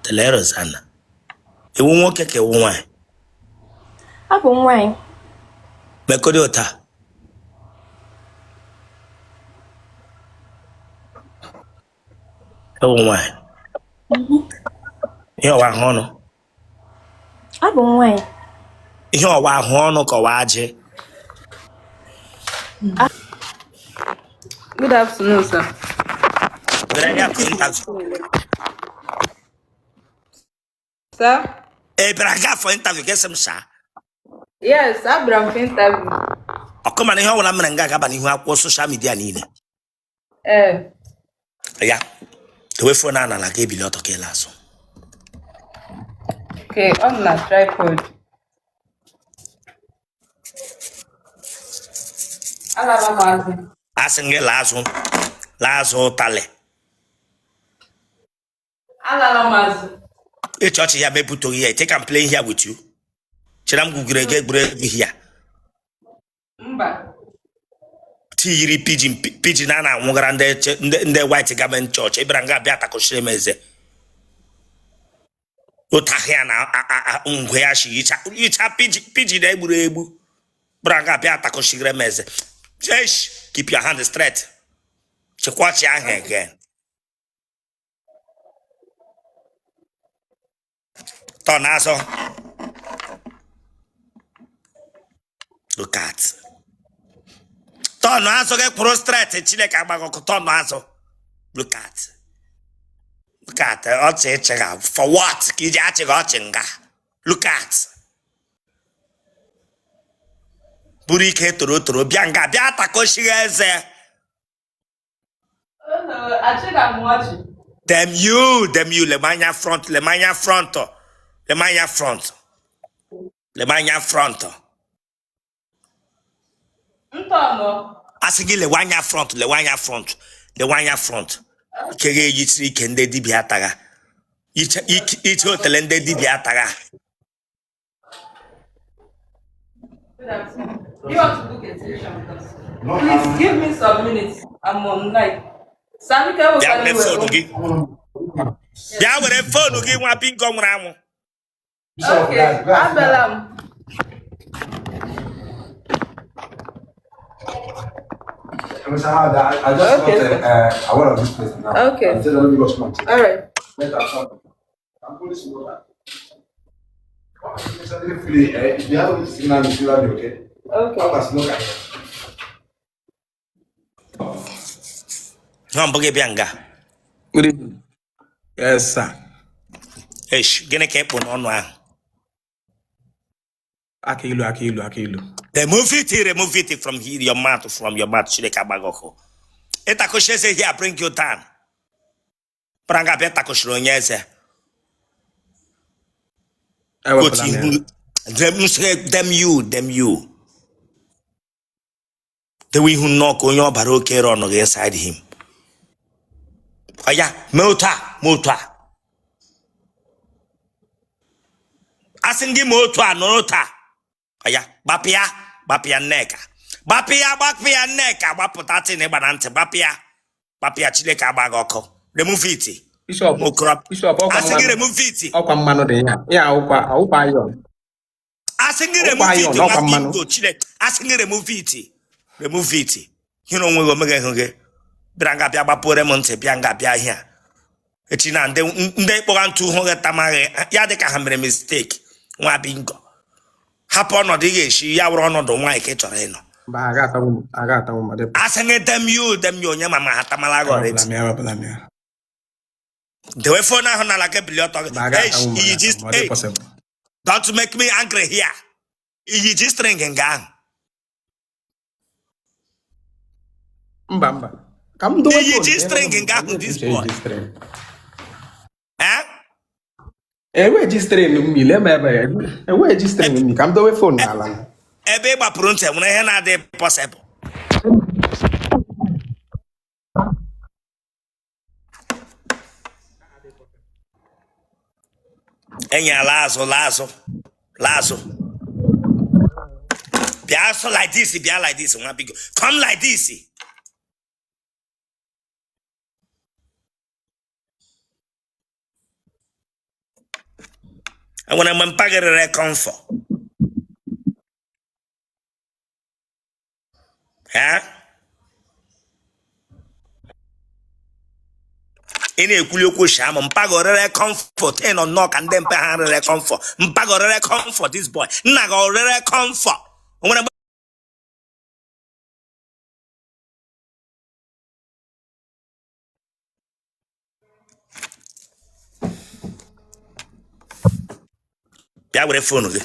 Tele Rosanna. Ị wụ nwoke ka ị wụ nwaanyị? Abụ m nwaanyị. Mekọdị ụta. Ị wụ nwaanyị. Ihe ọ wụ ahụ ọnụ. Abụ m nwaanyị. Ihe ọ wụ ahụ ọnụ ka ọ wụ ajị. Good afternoon, sir. Bịara ya for interview. Sir? Ị bịara ga for interview ka esi m saa. Yes, abịara m for interview. Ọkụ mana ihe ọ bụla mere nga agaba n'ihu akwụkwọ social media niile. Ee. Ya. Dewe phone a n'ala ka ebili ọtọ ka ele azụ. Okay, ọ nọ na tripod. Alala m azụ. Asị m gị laa azụ. Laa azụ ụtalị. Alala m azụ. Ịchị ọchị ya mepụtaghị ya. Think I'm playing here with you. Chere m gwugwere gị egwuregwu here. Mba. Tiyiri pigeon pigeon a na-anwụgara ndị white garment church. Ị bịara nga bịa takụchiri m eze. Otu ahụ ya na ngwe ya shi yicha yicha pigeon egburu egbu. Bịara nga bịa takụchiri m eze. Jesh, keep your hand straight. Chịkwa ọchị ahụ again. Turn azụ. Look at. Turn azụ gị kwụrụ straight Chineke agba gị ọkụ turn azụ. Look at. Look at ọchị ịchịga for what ka iji achịga ọchị nga. Look at. Buru ike toro toro bịa nga bịa takọchigha eze. Damn you, damn you, lema anya front, lema anya front, lema anya front, lema anya front. Asị gị lewe anya front, lewe anya front, lewe anya front. Ike gị eyichiri ike ndị dibịa atagha. Iche otele ndị dibịa atagha. You want to book a session with us? Please give me some minutes. I'm on live. Samike Bịa were phone gị. Bịa were phone gị nwa bingo nwụrụ anwụ. Okay, abịala m. I just Okay, got sir. aware of this place now. Okay. I said, let me go smart. All right. I'm police worker. If you have any signal, you signal me, okay? Okay. Papa, look at Ihe mbụ gị bịa nga. Good evening. Yes, sir. Eish, gịnị ka ị kpụ n'ọnụ ahụ? Aka ilu, aka ilu, aka ilu. Remove it, remove it from here, your mouth, from your mouth. Chineke agba gị ọkụ. Ịtakọchi eze here, bring you down. Bịara nga bịa takọchiri onye eze. Ewepụla m ya. Them say, damn you, damn you. Dewe ihu nnọọ ka onye ọbara oke run gị inside him. Oya, mee otu a, mee otu a. Asị gị mee otu a, nọrọ otu a. Oya, gbapụ ya, gbapụ ya Nneka. Gbapụ ya, gbapụ ya Nneka, gbapụta tin ịgba na ntị, gbapụ ya. Gbapụ ya Chineke agba gị ọkụ. Remove it. Bishop, Okorobịa. Bishop, ọkwa Asị gị mmanụ. remove it. Ọkwa mmanụ dị ya. Ya ọkwa ọkwa iron. Asị gị Ọkwa remove iron, it. ọkwa Nwa mmanụ. bingo Chineke. Asị gị remove it. Remove it. Hịrị onwe gị omega ịhụ gị. Bịara nga bịa gbapụre m ntị bịa nga bịa here. Echi na ndị ndị kpọga ntụ hụ gị tamaghị ya dị ka ha mere mistake. Nwa bingo. Hapụ ọnọdụ ị ga-esi ya wụrụ ọnọdụ nwaanyị ka ị chọrọ ịnọ. Mba, aga atanwu m, aga atanwu m, ọ dị Asị gị damn you, damn you onye ma ma ha tamala gị Ewepụla already. m ya, ewepụla m ya. Dewe phone ahụ n'ala ka bilie ọtọ gị. Mba, aga Hey, atanwu m, iyi aga ji atanwu m, ọ dị hey, possible. don't make me angry here. Iyi G string nga ahụ. Mba, mba. Ka m dowe Iyi phone, G ebe string m nga ahụ eji this G boy. string. Eh? Enwe G string m ile m ebe ya. Enwe G string m ka m dowe phone n'ala. Ebe ị gbapụrụ ntị nwere ihe na-adị possible. Enyi ya laa azụ laa azụ laa azụ. Bịa so like this, bịa like this nwa biko. Come like this. Enwere mgbe mpa gị rere Comfort? Ha? Ị na-ekwuli okwu sham mpa gị orere Comfort ị nọ nnọọ ka ndị mpe ha rere Comfort mpa gị orere Comfort this boy nna gị orere Comfort o nwere mgbe bịa were phone gị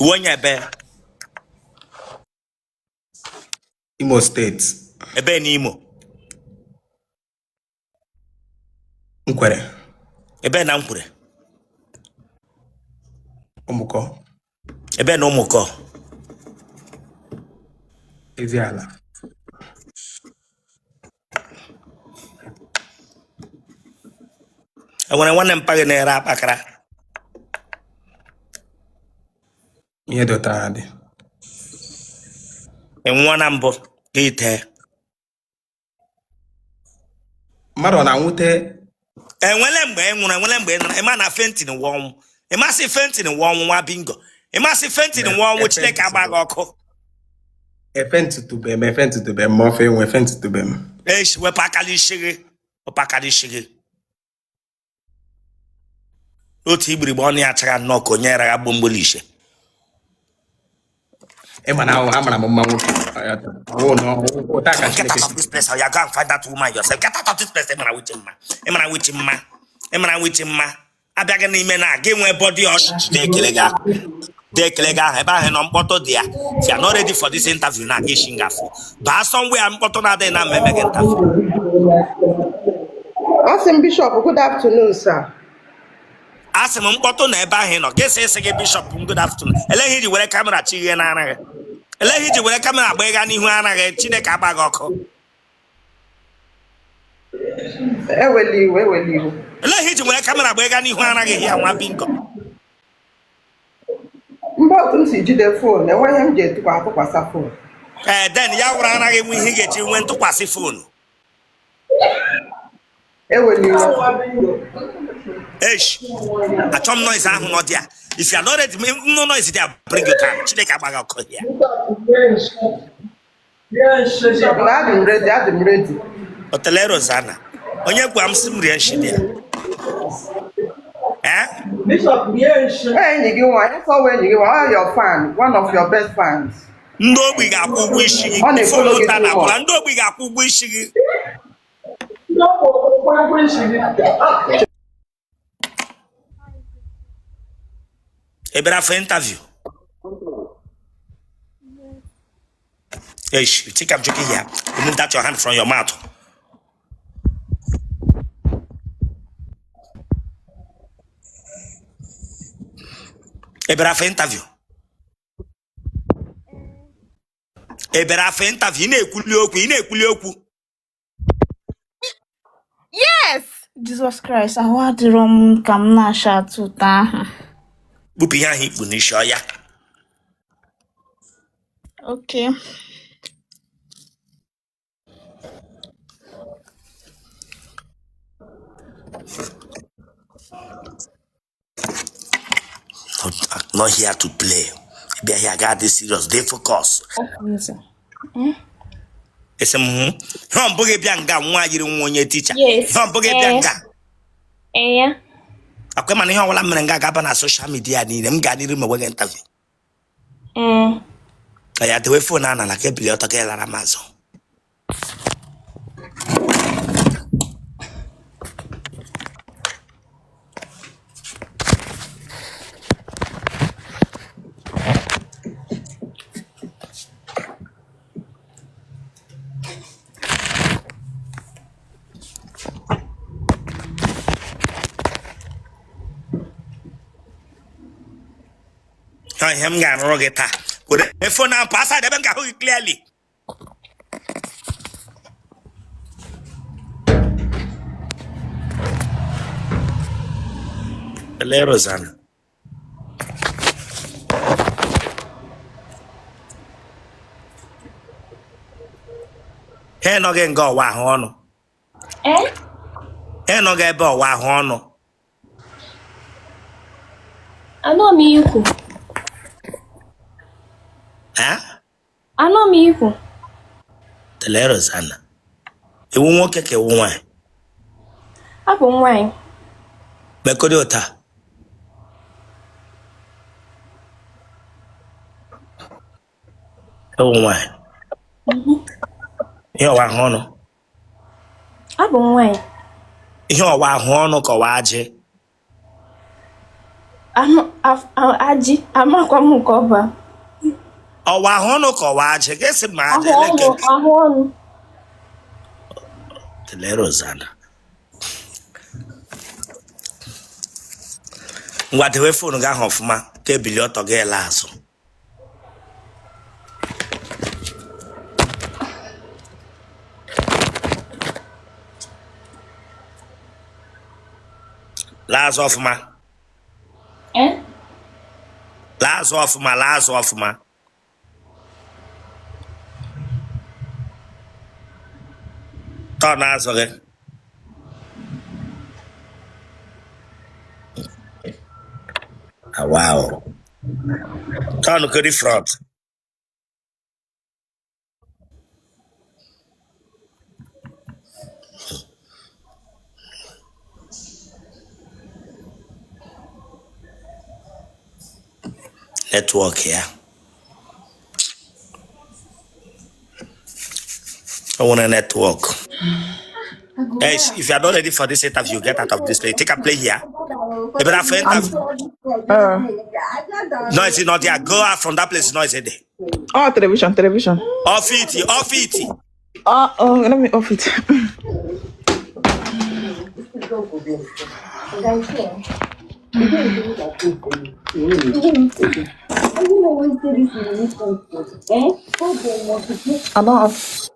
uwe onye ebe Imo State. Ebe n'Imo? Nkwere. Ebe na Nkwere? Ụmụkọ. Ebe na Ụmụkọ? Eziala. Enwere nwanne mpa gị na-ere akpakara? Ihe dọtara dị. Ị nwụọ na mbụ gị tee? Mmadụ ọ na-anwute? Enwele mgbe ị nwụrụ, enwele mgbe ị nara ịma na fainting wụ ọnwụ. Ịmasị fainting wụ ọnwụ nwa bingo. Ịmasị fainting wụ ọnwụ. Chineke agba gị ọkụ. Efe ntụtụbe m, efe ntụtụbe m, ma ofe enwe efe ntụtụbe m. Echi wepụ aka n'isi gị, wepụ aka n'isi gị. Otu igbirigbe ọnụ ya chara nnọọ ka onye ragha gbomgboli ise. Ịma na ahụ amara m mma nwoke. Ọwụ na ụta ka Get Chineke out of this place or you go and find that woman yourself. Get out of this place. Ịmara wichi mma. Ịmara wichi mma. Ịmara wichi mma. Abịaghị n'ime na gị nwee body ọchịchị na-ekele gị ahụ. Dị ekele gị ahụ ebe ahụ nọ mkpọtụ dị ya. If you are not ready for this interview na gị shi ngafụ. Baa somewhere mkpọtụ na-adịghị na mmemme gị interview. Asị m Bishop, good afternoon, sir. Asị m mkpọtụ na ebe ahụ ị nọ. Gị sị sị gị Bishop good afternoon. Eleghị iji were camera chighe n'ara gị. Eleghị iji were camera agba ịga n'ihu ara gị. Chineke agba gị ọkụ. Ewela iwe, ewela iwe. Eleghị iji were camera agba ịga n'ihu ara gị ya nwa bingo. Mgbe otu m si jide phone, enweghị m ji etụkwa atụkwasị phone. Ee, then ya wụrụ anaghị enwe ihe ị ga-eji nwee ntụkwasị phone. Ewela iwe. Eish, achọ m noise ahụ nọ dị ya. If you are not ready, no noise there, bring you down. Chineke agba gị ọkụ ya. Bishop, na adị m ready, adị m ready. Otele Rosanna. Onye gwa m sị m rie nshi dị ya. Eh? Enyi gị nwaanyị, ọsọ enyi gị nwaanyị, ọ your fan, one of your best fans. Ndị ogbi ga-akwụ ụgwọ isi gị. Ọ na-efollow Phone gị ụta too na akwụla. much. Ndị ogbi ga-akwụ ụgwọ isi gị. Ị bịara for interview? Eish, you think I'm joking here? Remove that your hand from your mouth. Ị bịara for interview? Ị bịara for interview? Ị na-ekwuli okwu, ị na-ekwuli okwu. Yes! Jesus Christ, ahụ adịrọ m ka m na-asha atụ ụtọ ahụ. Kpụpụ ihe ahụ ikpu n'isi ọya. Okay. I'm not here to play. Bịa here, ga dị serious, dey focus. Esi m hụ. Ihe ọ bụghị bịa nga nwa yiri nwa onye teacher. Yes. Ihe ọ bụghị bịa Eh. nga. Eh ya. Akwa mana ihe ọbụla mere nga ga-aba na social media niile m gaa n'iru ma nweghị interview. Ka ya dewe phone a n'ala ka ebili ọtọ ka lara m azụ. Ihe m ga-arụrụ gị taa. Were phone ahụ pụọ aside ebe m ga-ahụ gị clearly. Ele Rosanna. Ịnọghị nga ọwa ahụ ọnụ. Eh? Ịnọghị ebe ọwa ahụ ọnụ. Anọ m ihe ikwu. Eh? Anọ m ihe ikwu. Tele Rosanna. Ị wụ nwoke ka ị wụ nwaanyị? Abụ m nwaanyị. Mekọdị ụta. Ị wụ nwaanyị. Ihe ọwa ahụ ọnụ. Abụ m nwaanyị. Ihe ọwa ahụ ọnụ ka ọwa ajị. Ajị amakwa m nke ọ bụ. Ọwa ahụ ọnụ ka ọwa ajị. Gịsị ma ajị Ahụ eleke. ọnụ, ahụ ọnụ. Tele Rosanna. Ngwa dewe phone gị ahụ ọfụma ka ebili ọtọ gị ele azụ. Laa azụ ọfụma. Eh? Laa azụ ọfụma, laa azụ ọfụma. Tọọ n'azụ gị. Ah, wow. Turn to the front. Network ya. I want a network. Hey, if you are not ready for this interview, get out of this place. Take a play here. You better for interview. No, it's not there. Go out from that place. No, it's there. Oh, television, television. Off it, off it. Oh, let me off it. I don't off.